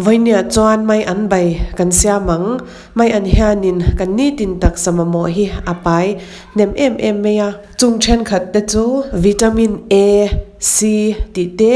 Vawinia chuan mai an bai kan siam ang. Mai an hianin kan nitin taksa mamawh hi a pai hnem em em mai a. Chung thenkhat te chu vitamin A, C tih te,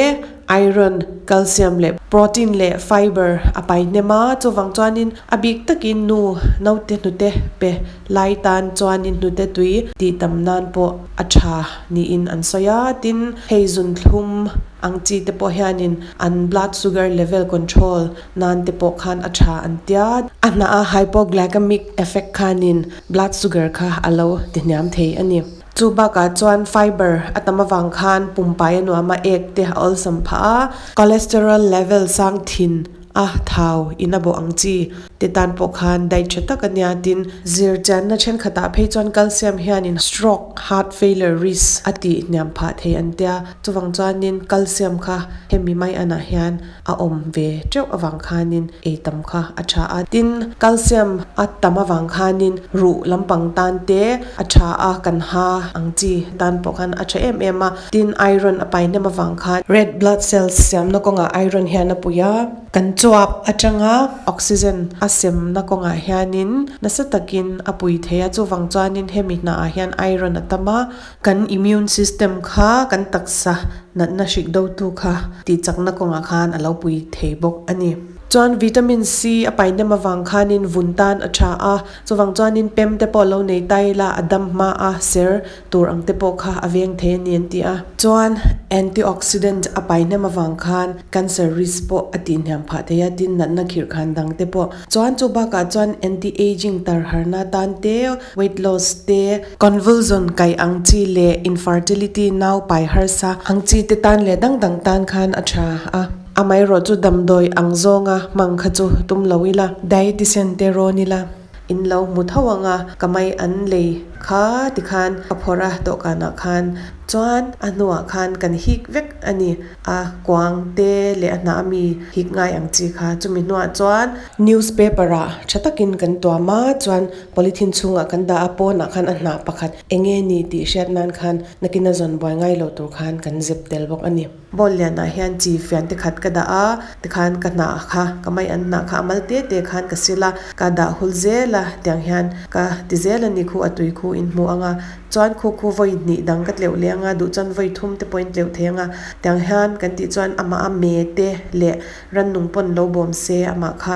iron, calcium leh protein leh fiber a pai hnem a. Chuvang chuanin a bik takin nu naute hnute pe lai tan chuanin hnute tui tih tam nan pawh a tha niin an sawi a. Tin, hei zunthlum ang chi te pawh hianin an blood sugar level control nan te pawh khan a tha an tia. A hnah a hypoglycemic effect khanin blood sugar kha a lo ti hniam thei a ni. Chu bakah chuan fiber a tam avang khan pumpai a nuam a, ek te a awlsam phah a, cholesterol level sang thin a thau in a bawh ang chi te tan pawh khan diet tha tak a nia. Tin, zirchianna thenkhatah phei chuan calcium hianin stroke, heart failure risk a tih hniam phah thei an tia. Chuvang chuanin calcium kha hemi mai anah hian a awm ve teuh avang khanin ei tam kha a tha a. Tin, calcium a tam avang khanin ruh lampang tan te a tha a, kan ha ang chi tan pawh khan a tha em em a. Tin, iron a pai hnem avang khan red blood cells siamna kawngah iron hian a pui a. Kan chuap atanga oxygen a semna kawngah hianin nasa takin a pui thei a, chuvang chuanin hemi hnaah hian iron a tam a. Kan immune system kha kan taksa natna hrik dotu kha tihchakna kawngah khan a lo pui thei bawk a ni. Chuan vitamin C a pai nem avang khanin vun tan a tha a, chuvang chuanin pem te pawh lo nei ta ila a dam hma a ser tur ang te pawh kha a veng thei a ni an ti a. Chuan antioxidant a pai hnem avang khan cancer risk pawh a tihhniam phah thei a, tin natna khirh khan dang te pawh. Chuan chu bakah chuan anti-aging tarharna tan te, weight loss te, convulsion kai ang chi leh infertility nau pai harsa ang chi te tan leh dang dang tan khan a tha a. Amaherawh chu damdawi ang zawnga hmang kha chu tum lo ila, dietician te rawn ila. In lo hmu tho ang a, ka mai an lei kha tikhan ka phawrh a dawhkanah khan chuan a hnuah khan kan hik vek a ni. A kuang te leh a hnah ami hik ngai ang chi kha chumi hnuah chuan newspaper ah tha takin kan tuam a, chuan polythene chhungah kan dah a, pawnah khan a hnah pakhat eng nge ni tih hriat nan khan nakin a zawn buai ngai lo tur khan kan zep tel bawk a ni. Bowl lianah hian chi fian te khat ka dah a, tikhan ka hnah kha ka mai an hnah kha a mal te te khan ka sil a, ka dah hul zel a, tiang hian ka ti zel a ni khu a tui khu in hmu ang a, chuan khu khu vawi hnih dang ka tleuh leh ang a, duh chuan vawi thum te pawhin tleuh thei ang a, tiang hian kan tih chuan amah a me te leh rannung pawn lo bawm se amah kha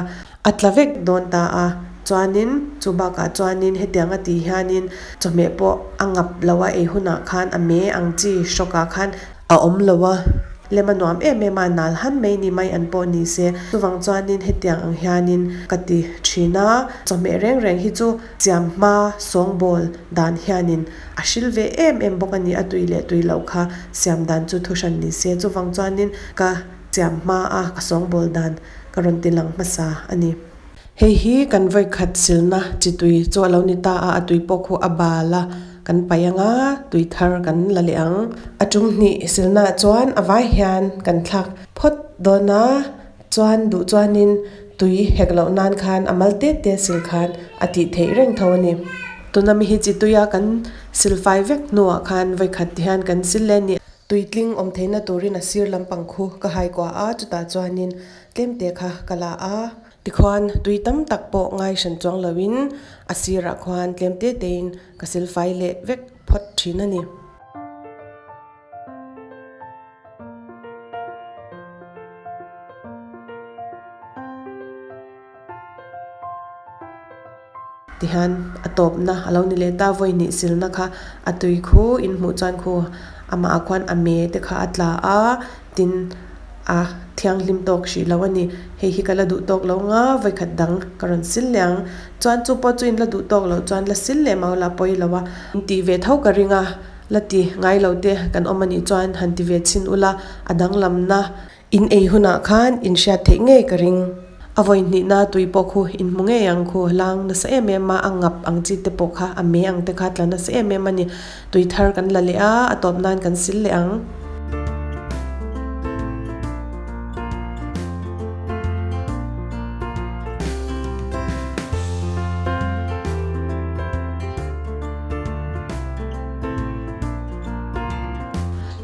a tla vek dawn ta a, chuanin chu bakah chuanin hetiang a tih hianin chawhmeh pawh a ngap lo a ei hunah khan a me ang chi hrawkah khan A awm lo a, lem a nuam em em a, nal han mai ni mai an pawh ni se. Chuvang chuanin hetiang ang hianin ka ti thin a, chawhmeh reng reng hi chu chiam hma sawngbawl dan hianin a hril ve em em bawk a ni, a tui leh tui loh kha siam dan chu thuhran ni se. Chuvang chuanin ka chiam hma a, ka sawngbawl dan ka rawn ti lang hmasa a ni. Hei hi kan vawikhat silna chi tui chu a lo ni ta a, a tui pawh khu a bal a, kan paih ang a, tui thar kan la leh ang. A tum hnih silnaah chuan a vai hian kan thlak phawt dawn a, chuan duh chuanin tui hek loh nan khan a mal te te sil khan a tih theih reng tho a ni. Tuna mi hi chi tuia kan sil fai vek hnuah khan vawikhat ti hian kan sil leh a ni. Tuitling awm theihna turin a sir lampang khu ka hai kuah a, chutah chuanin Tlemte kha ka la a, tikhuan tui tam tak pawh ngai hran chuang loin a sirah khuan tlem te tein ka silfai leh vek phawt thin a ni. Tihian a tawpna a lo ni leh ta, vawi hnih silna kha a tui khu in hmuh chuan khu amah ah khuan a me te kha a tla a, tin a thianghlim tawk hrih lo a ni. Hei hi ka la duh tawk lo nga, vawi khat dang ka rawn sil leh ang. Chuan chu pawh chu in la duh tawk loh chuan la sil leh mau la pawi lo a, in tih ve tho ka ring a, la ti ngai lo te kan awm a nih chuan han ti ve chhin ula a danglamna In ei hunah khan in hriat theih ngei ka ring. A vawi hnihna tui pawh khu in hmu ngei ang khu lang nasa em em a, a ngap ang chi te pawh kha a me ang te kha tla nasa em em a ni. Tui thar kan la leh a, a tawp nan kan sil leh ang.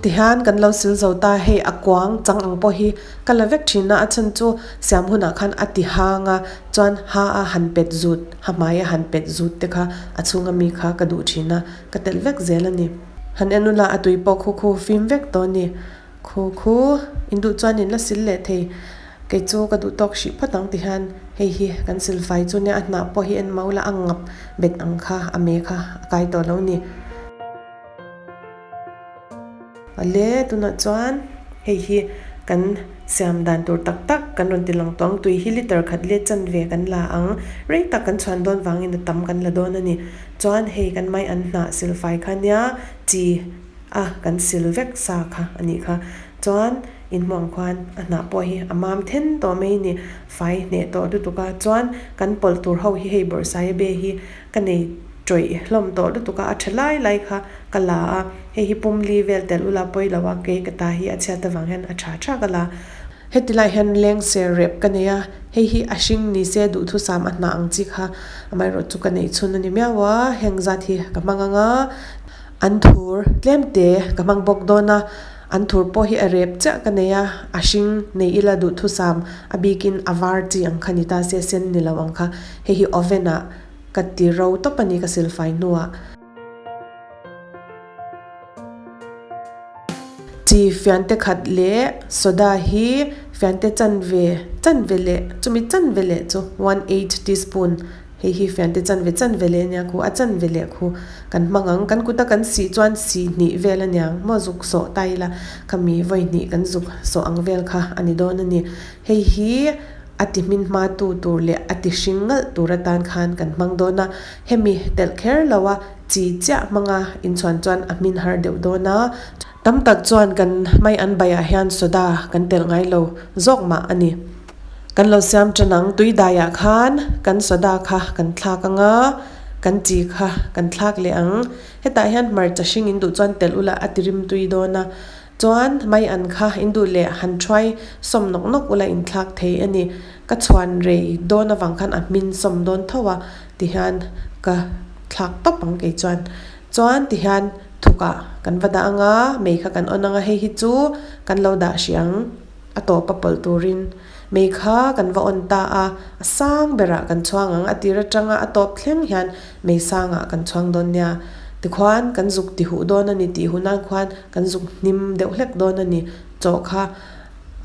Tihian kan lo sil zo ta, hei a kuang chang ang pawh hi ka la vek thin a, a chhan chu siam hunah khan a ti hang a, chuan ha a han pet zut, ha hmai a han pet zut te kha a chhunga mi kha ka duh thin a, ka telh vek zel a ni. Han en ula a tui pawh khu khu fim vek tawh a ni. Khu khu in duh chuan in la sil leh thei, kei chu ka duh tawk hrih phawt ang ti hian hei hi kan sil fai chu nia a hnah pawh hi en mah ula a ngap bet ang kha a me kha a kai tawh lo ni. Awle tunah chuan hei hi kan siam dan tur tak tak kan rawn ti lang tawh ang tui hi liter khat leh chanve kan la ang rei tak kan chhuan dawn vangin a tam kan la dawn a ni chuan hei kan mai an hnah sil fai kha nia chi a kan sil vek sa kha a nih kha chuan inhmuh ang khuan a hnah pawh hi a mam then tawh mai a ni fai hneh tawh lutuk a chuan kan pawlh tur ho hi hei bawrhsai a be hi ka nei tawih hlawm tawh lutuk a a tha lai lai kha ka la a hei hi pumli vel telh ula pawi lo a kei ka ta hi a chhiat avang hian a tha tha ka la. Heti lai hian leng ser rep ka nei a hei hi a hring ni se duhthusam a hnah ang chi kha amaherawh chu ka neih chhun a ni miau a heng zat hi ka hmang ang a an thur tlem te ka hmang bawk dawn a an thur pawh hi a rep chiah ka nei a a hring nei ila duhthusam a bikin a var chi ang kha ni ta se sen ni lo ang kha hei hi oven ah Ka ti ro tawp a ni ka silfai hnuah. Chi fiante khat leh soda hi fiante chanve chanve leh chumi chanve leh chu one eight teaspoon hei hi fiante chanve chanve leh ania khu a chanve leh khu kan hmang ang kan kuta kan sih chuan sih hnih vel aniang maw zuk sawh ta ila khami vawi hnih kan zuk sawh ang vel kha a ni dawn a ni hei hi. A ti hmin hma tu tur leh a ti hring ngalh tur atan khan kan hmang dawn a, hemi telh kher lo a chi chiah hmanga inchhuan chuan a hmin har deuh dawn a. Tam tak chuan kan mai an baiah hian soda kan telh ngai lo zawk mah a ni. Kan lo siam tan ang, tui daiah khan kan soda kha kan thlak ang a, kan chi kha kan thlak leh ang. Hetah hian hmarcha hring in duh chuan telh ula a ti rim tui dawn a. Chuan mai an kha in duh leh han thuai sawm nawk nawk ula inthlak thei a ni. Ka chhuan rei dawn avang khan a hmin sawm dawn tho a tihian ka thlak tawp ang kei chuan. Chuan tihian thukah kan va dah ang a, mei kha kan on ang a, hei hi chu kan lo dah hrih ang a tawp a pawlh turin. Mei kha kan va on ta a, a sang berah kan chhuang ang a tir atanga a tawp thleng hian mei sangah kan chhuang dawn nia. Tikhuan kan zuk ti huh dawn a ni tih huh nan khuan Kan zuk hnim deuh hlek dawn a ni. Chaw kha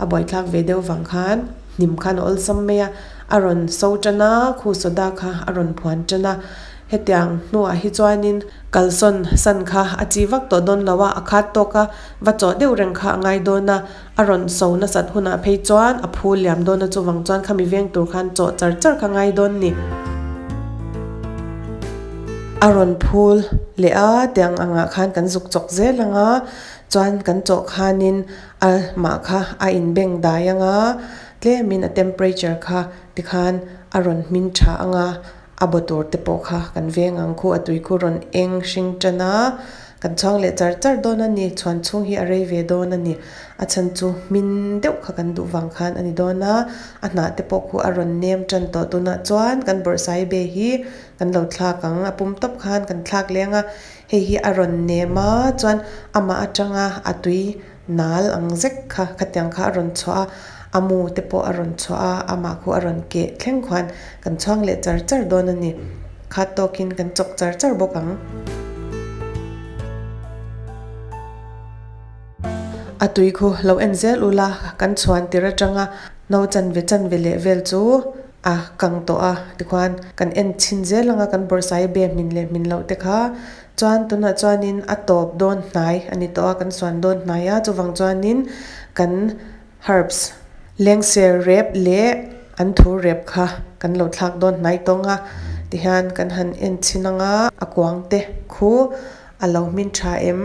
a buaithlak ve deuh vang khan hnim khan a awlsam mai a, a rawn so tan a, khu soda kha a rawn phuan tan a. Hetiang hnuah hi chuanin kalsawn san kha a chi vak tawh dawn lo a, a khat tawk a, va chawh deuh reng kha a ngai dawn a, a rawn so nasat hunah phei chuan a phul liam dawn a, chuvang chuan khami veng tur khan chawh char char kha ngai dawn ni. A rawn phul leh a tiang angah khan kan zuk chawk zel ang a, chuan kan chawh khanin a mah kha a inbeng dai ang a, tlemin a temperature kha tikhan a rawn hmin tha ang a, a baw tur te pawh kha kan veng ang khu a tui khu rawn eng hring tan a, kan chhuang leh char char dawn a ni, chhuan chhung hi a rei ve dawn a ni, a chhan chu hmin deuh kha kan duh vang khan a ni dawn a, a hnah te pawh khu a rawn nem tan tawh tunah chuan kan bawrhsai be hi kan lo thlak ang, a pum tawp khan kan thlak leng a, hei hi a rawn nem a chuan amah atanga a tui nal ang zek kha khatiang kha a rawn chhuah a, a mu te pawh a rawn chhuah a, amah khu a rawn keh thleng khuan kan chhuang leh char char dawn a ni. Khat tawkin kan chawk char char bawk ang. A tui khu lo en zel ula kan chhuan tir atanga no chanve chanve leh vel chu a kang tawh a tikhuan kan en chhin zel anga kan bawrhsai be hmin leh hmin loh te kha Chuan tunah chuanin a tawp dawn hnai a ni tawh a, kan suan dawn hnai a, chuvang chuanin kan herbs lengser rep leh an thur rep kha kan lo thlak dawn hnai tawng a, tihian kan han en chhin ang a, a kuang te khu a lo hmin tha em,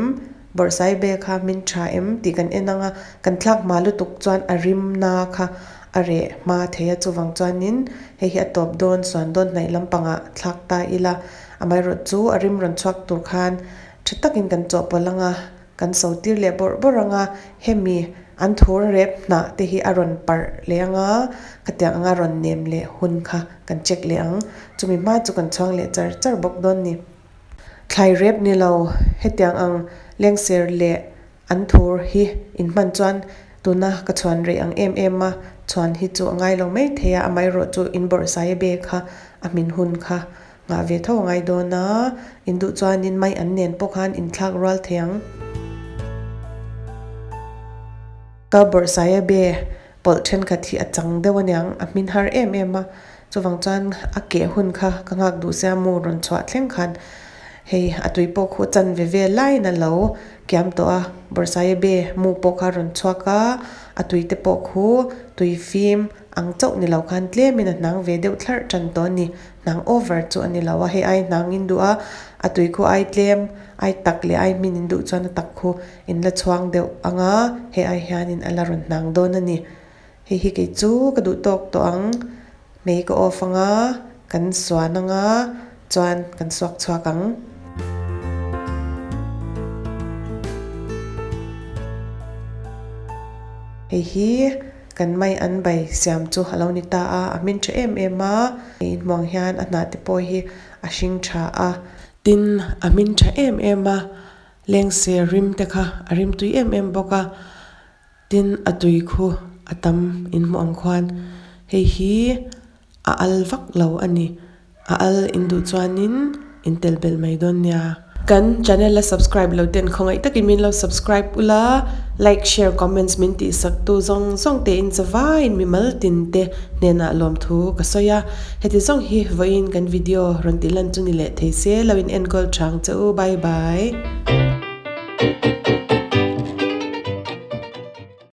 bawrhsai be kha hmin tha em tih kan en ang a, kan thlak hma lutuk chuan a rim na kha a reh hma thei a, chuvang chuanin hei hi a tawp dawn suan dawn hnaih lampangah thlak ta ila. Amaherawh chu a rim rawn chhuak tur khan tha takin kan chawhpawlh ang a, kan so tir leh bawrh bawrh ang a, hemi an thur rep hnah te hi a rawn parh leh ang a, khatiang anga rawn nem leh hun kha kan check leh ang. Chumi hma chu kan chhuang leh char char bawk dawn ni. Thlai rep ni lo, hetiang ang lengser leh. Anthur hi in hman chuan tuna ka chhuan rei ang em em a, chhuan hi chu a ngai lo mai thei a, amaherawhchu in bawrhsai a be kha a hmin hun kha nghah ve tho a ngai dawn a, in duh chuanin mai an nen pawh khan in thlak rual thei ang. Ka bawrhsai a be pawlh thenkhat hi a chang deuh aniang, a hmin har em em a, chuvang chuan a keh hun kha ka nghak duh sia mu rawn chhuah thleng khan hei a tui pawh khu chan ve ve laiin a lo kiam tawh a, bawrhsai a be mu pawh kha a rawn chhuak a, a tui te pawh khu tui fim ang chauh ni lo khan tlemin a hnang ve deuh thlarh tan tawh a ni, hnang over chu a ni lo a, hei ai hnang in duh a, a tui khu ai tlem ai tak leh ai hmin in duh chuan a tak khu In la chhuang deuh ang a, hei ai hianin a la rawn hnang dawn a ni. Hei hi kei chu ka duh tawk tawh ang, mei ka off ang a, kan suan ang a, chuan kan suak chhuak ang. Hei hi kan mai an bai siam chu a lo ni ta a, a hmin tha em em a, hei inhmuang hian a hnah te pawh hi a hring tha a. Tin, a hmin tha em em a, Lengse rim te kha a rim tui em em bawk a, tin a tui khu a tam in hmuh ang khuan hei hi a al vak lo a ni, a al in duh chuanin in tel belh mai dawn nia. Kan channel a subscribe lo ten khawngaih takin min lo subscribe ula, like share comments min tih sak tu zawng zawng te in chavaiin mimal tin te hnenah lawmthu ka sawi a. Heti zawng hi vawiin kan video rawn tih lan chu ni leh thei se lo in enkawl chang che u bye bye.